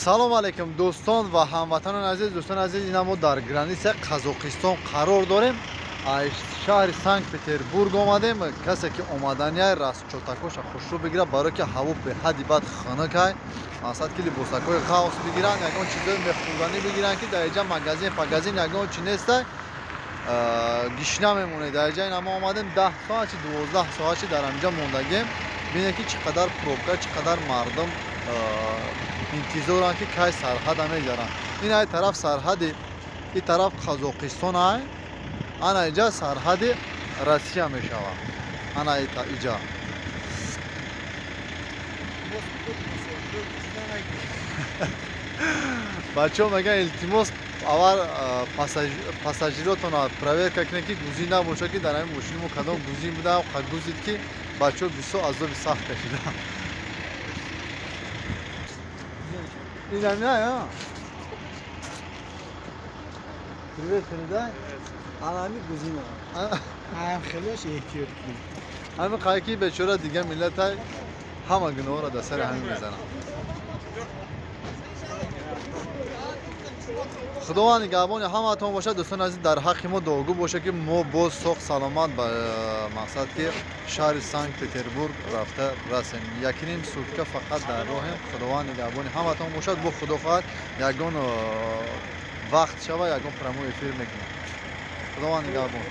Салом алейкум, дӯстон ва ҳамватанони азиз. Дӯстони азиз, ина мо дар граница Қазоқистон қарор дорем. Аз шаҳри Санкт Петербург омадем. Касе ки омадания, расчётакоша хушрӯ бигирад, барое ки ҳаво беҳадди бад хунукай. Мақсад ки либосакҳои ғафс бигиранд, ягон чизои мехӯрданӣ бигиранд, ки дар иҷа магазин пагазин ягон чи нестай, гишна мемонед. Дар иҷа ина мо омадем, 10 соат чи 12 соат чи дар ҳамиҷа мондагем. Бинед, ки чӣ қадар пробка, чӣ қадар мардум интизоранд, ки кай сарҳада мегзаранд. Ин ай тараф сарҳади, ин тараф Қазоқистон ай, ана иҷа сарҳади Россия мешавад, ана иҷа. Бачаҳо мегӯянд, илтимос, аввал пассажиротонро проверка кунед, ки гузин набошад, ки дар ҳамин мошини мо кадом гузин буда, гузид, ки бачаҳо бисёр азоби сахт кашиданд. Инамия. Привет передай. Анами гузина. Ам хелеш эҳтиёт кунед. Ҳамин қайки бечора дига миллатай ҳама гуноҳро дар сари ҳамин мезананд. Худованд нигаҳбони ҳамаатон бошад. Дӯстони азиз, дар ҳаққи мо дуогӯ бошад, ки мо боз соғ саломат ба мақсад ки шаҳри Санкт Петербург рафта расем. Якним сутка фақат дар роҳем. Худованд нигаҳбони ҳамаатон бошад. Бо Худо хоҳад, ягон вақт шава, ягон прямой эфир мекунем. Худованд нигаҳбон.